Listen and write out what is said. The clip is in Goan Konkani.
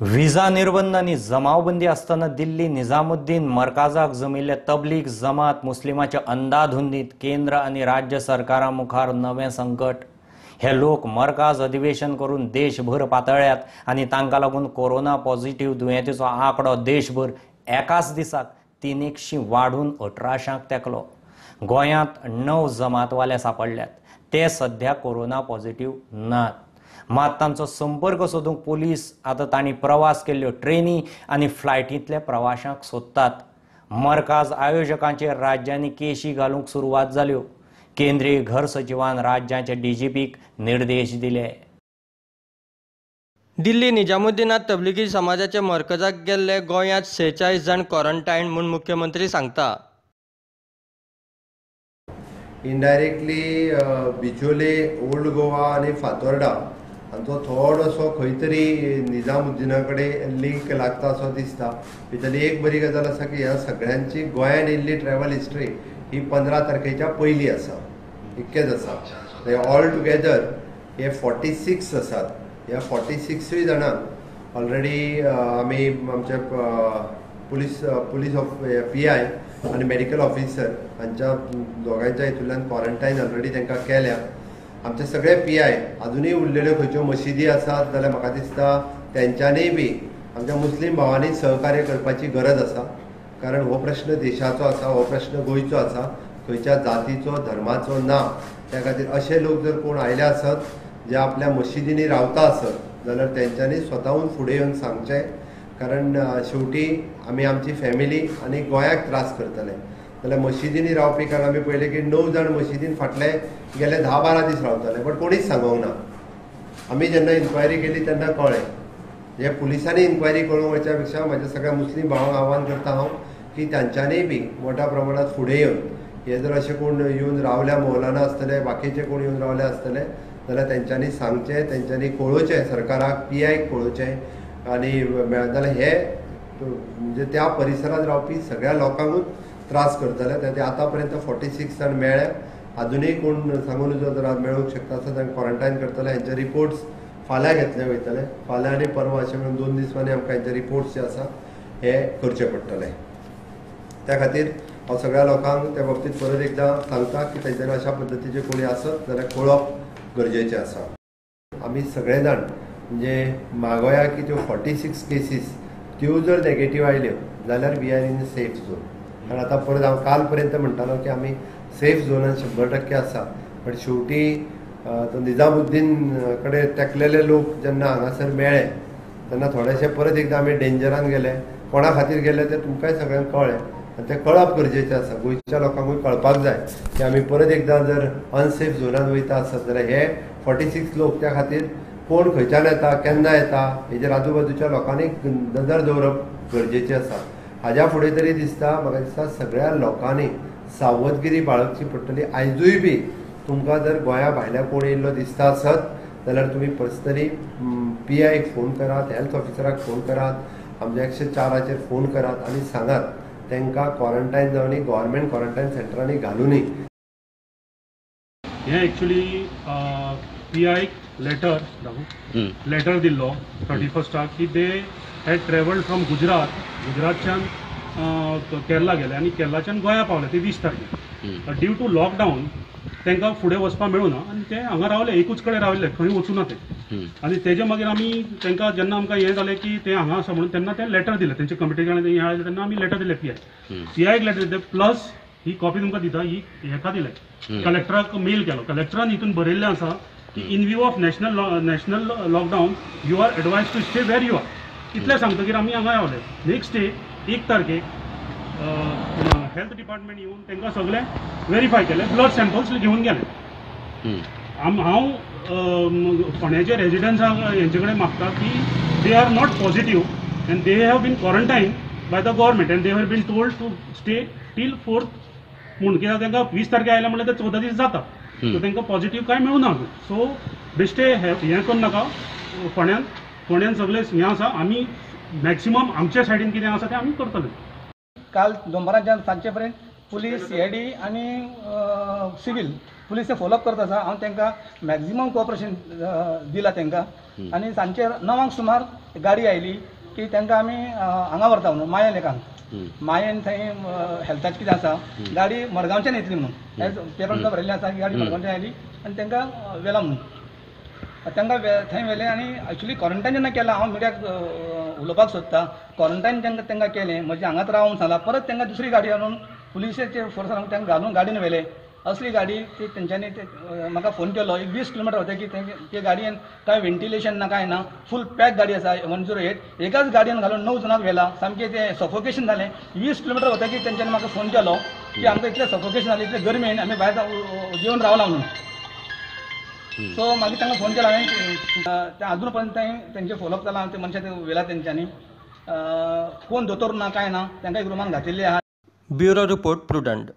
विजा निर्बंध आनी जमावबंदी आसतना दिल्ली निजामुद्दीन मरकाजाक जमिल्ले तबलीग जमात मुस्लिमाच्या अंदाधुंदीत केंद्र आनी राज्य सरकारा मुखार नवें संकट. हे लोक मरकाज अधिवेशन करून देशभर पातळ्यात आनी तांकां लागून कोरोना पॉझिटिव्ह दुयेंतीचो आंकडो देशभर एकाच दिसाक 300 वाडून 1800 तेंकलो. गोंयांत 9 जमातवाले सापडल्यात, ते सध्या कोरोना पॉझिटिव्ह नात. मात तांचो संपर्क सोदूंक पोलीस आतां तांणी प्रवास केल्ल्यो ट्रेनी आनी फ्लायटींतल्या प्रवाशांक सोदतात. मरकाज आयोजकांचेर राज्यांनी केशी घालूंक सुरवात जाल्यो. केंद्रीय घर सचिवान राज्यांच्या डीजीपीक निर्देश दिले. दिल्ली निजामुद्दीनात तबलिगी समाजाच्या मरकजाक गेल्ले गोंयांत 46 जाण क्वॉरंटायन म्हूण मुख्यमंत्री सांगता. इनडायरेक्टली बिचोले, ओल्ड गोवा आनी फातोर्डा हांचो थोडोसो खंय तरी निजामुद्दीना कडेन लिंक लागता असो दिसता. भितरली एक बरी गजाल आसा की ह्या सगळ्यांची गोंयांत येयल्ली ट्रॅवल हिस्ट्री ही 15 तारखेच्या पयलीं आसा, इतकेंच आसा. ऑल टुगेदर हे 46 आसात. ह्या 46 जाणांक ऑलरेडी आमी आमच्या पुलीस पुलीस ऑफ PI आनी मेडिकल ऑफिसर हांच्या दोगांयच्या हितूंतल्यान क्वॉरंटायन ऑलरेडी तांकां केल्या. आमचे सगळे PI अजुनूय उरलेल्यो खंयच्यो मशिदी आसात जाल्यार म्हाका दिसता तेंच्यांनीय बी आमच्या मुस्लीम भावांनी सहकार्य करपाची गरज आसा. कारण हो प्रश्न देशाचो आसा, हो प्रश्न गोंयचो आसा, खंयच्या जातीचो धर्माचो ना. त्या खातीर अशे लोक जर कोण आयले आसत जे आपल्या मशिदींनी रावता आसत जाल्यार तेंच्यांनी स्वताहून फुडें येवन सांगचें. कारण शेवटी आमी आमची फॅमिली आनी गोंयाक त्रास करतले. जाल्यार मशिदींनी रावपी, कारण आमी पळयलें की 9 जाण मशिदीन फाटले गेले 10-12 दीस रावताले, बट कोणीच सांगूंक ना. आमी जेन्ना इन्क्वायरी केली तेन्ना कळ्ळें. हे पुलिसांनी इन्क्वायरी करूंक वचच्या पेक्षा म्हाज्या सगळ्या मुस्लीम भावांक आव्हान करता हांव की तांच्यांनीय बी मोठ्या प्रमाणात फुडें येवन हे जर अशे कोण येवन रावल्या मौलाना आसतले, बाकीचे कोण येवन रावले आसतले जाल्यार तेंच्यांनी सांगचें, तेंच्यांनी कळोवचें सरकाराक, PIक कळोवचें. आनी जाल्यार हे म्हणजे त्या परिसरांत रावपी सगळ्या लोकांकूच त्रास करतले. ते आतां पर्यंत 46 जाण मेळ्ळे, अजुनूय कोण सांगून जर मेळूंक शकता आसत तांकां क्वॉरंटायन करतले. हेंचे रिपोर्ट्स फाल्यां घेतले वयतले, फाल्यां आनी परवां अशें म्हणून 2 दिसांनी आमकां हेंचे रिपोर्ट्स जे आसा हे करचे पडटले. त्या खातीर हांव सगळ्या लोकांक त्या बाबतींत परत एकदां सांगता की तेंच्यांनी अशा पद्दतीचे कोणी आसत जाल्यार कळप गरजेचें आसा. आमी सगळे जाण म्हणजे मागोया की त्यो 46 केसीस त्यो जर नेगेटीव आयल्यो जाल्यार we are in safe zone. कारण आतां परत हांव काल पर्यंत म्हणटालो की आमी सेफ झोनान 100% आसा, बट शेवटी तो निजामुद्दीन कडेन तेकलेले लोक जेन्ना हांगासर मेळ्ळे तेन्ना थोडेशे परत एकदां आमी डेंजरान गेले. कोणा खातीर गेले तें तुमकांय सगळ्यांक कळ्ळें आनी तें कळप गरजेचें आसा. गोंयच्या लोकांकूय कळपाक जाय की आमी परत एकदां जर अनसेफ झोनान वयता आसत जाल्यार हे 46 लोक त्या खातीर कोण खंयच्यान येता, केन्ना येता हेजेर आजूबाजूच्या लोकांनी नदर दवरप गरजेचें आसा. हाज्या फुडें तरी दिसता म्हाका दिसता सगळ्या लोकांनी सावधगिरी बाळगची पडटली. आयजूय बी तुमकां जर गोंया भायल्या कोण येयल्लो दिसता आसत जाल्यार तुमी पर्सनली PIक फोन करात, हेल्थ ऑफिसराक फोन करात, आमच्या 104 फोन करात आनी सांगात तांकां क्वॉरंटायन जावनी, गव्हर्मेंट क्वॉरंटायन सेंटरांनी घालुनी. हें एक्चुली PIक लेटर लेटर दिल्लो 31 की they had travelled from Gujarat, गुजरातच्यान Kerala गेले आनी केरलाच्यान गोंया पावले ते 20 तारखेर. ड्यू टू लॉकडावन तांकां फुडें वचपाक मेळूना आनी ते हांगा रावले, एकूच कडेन राविल्ले, खंय वचूना ते. आनी तेजे मागीर आमी तांकां जेन्ना आमकां हें जालें की ते हांगा आसा म्हणून तेन्ना ते लेटर दिलें, तेंचे कमिटीच्यान हें आयलें तेन्ना आमी लेटर दिलें PIक लेटर दिलें. प्लस ही कॉपी तुमकां दिता, ही हेका दिलें कलेक्टराक मेल केलो. कलेक्टरान हितून बरयल्लें आसा की in view of national lockdown you are advise to stay where you are. इतलें सांगतकीर आमी हांगा रावले. नेक्स्ट डे 1 तारखेक हेल्थ डिपार्टमेंट येवन तांकां सगळें वेरीफाय केलें, ब्लड सॅम्पल्स घेवन गेले. हांव फोंड्याचे रेजिडंट्सांक हेंचे कडेन मागता की they are not positive and they have been quarantine by the government and they have been told to stay till 4th म्हूण. कित्याक तांकां 20 तारखे आयल्या म्हणल्यार ते 14 दीस जाता, सो तांकां पॉझिटीव कांय मेळूना अजून. सो बेश्टे हें करूं नाका. फोंड्यान फोंड्यान सगळें हें आसा, आमी मॅक्सिमम आमच्या सायडीन कितें आसा तें आमी करतले. काल दोनपरांच्यान सांजचे पर्यंत पुलीस, CID आनी सिवील पुलीस ते फॉलोअप करत आसा. हांव तांकां मॅक्झिमम कोऑपरेशन दिलां तांकां. आनी सांजचे 9 सुमार गाडी आयली की तांकां आमी हांगा व्हरता म्हणून माया लेकांक. मायेन थंय हेल्थाचें कितें आसा, गाडी मडगांवच्यान येतली म्हणून एज पेपर बरयल्लें आसा की गाडी मडगांवच्यान आयली आनी तांकां व्हेला म्हणून. तांकां थंय व्हेलें आनी एक्चुली क्वॉरंटायन जेन्ना केलां, हांव मिडियाक उलोवपाक सोदता, क्वॉरंटायन तांकां केलें म्हणजे हांगाच राव म्हणून सांगलां, परत तांकां दुसरी गाडी हाडून पुलिसेचे फोर्सान तांकां घालून गाडयेन व्हेलें. असली गाडी ती तेंच्यांनी म्हाका फोन केलो, एक 20 किलोमिटर वता की ते गाडयेन कांय व्हेंटिलेशन ना कांय ना, फूल पॅक गाडी आसा 108, एकाच गाडयेन घालून 9 जाणांक व्हेला. सामकें तें सफोकेशन जालें. 20 किलोमिटर वता की तेंच्यांनी म्हाका फोन केलो की आमकां इतलें सफोकेशन जालें, इतलें गरमेन आमी भायर जेवन रावला म्हणून. सो मागीर तांकां फोन केला हांवें, ते अजून पर्यंत तेंचे फॉलोअप जाला, ते मनशां ते व्हेला तेंच्यांनी. कोण दोतोर ना कांय ना, तांकां एक रुमान घातिल्ले आहा. Bureau report, Prudent.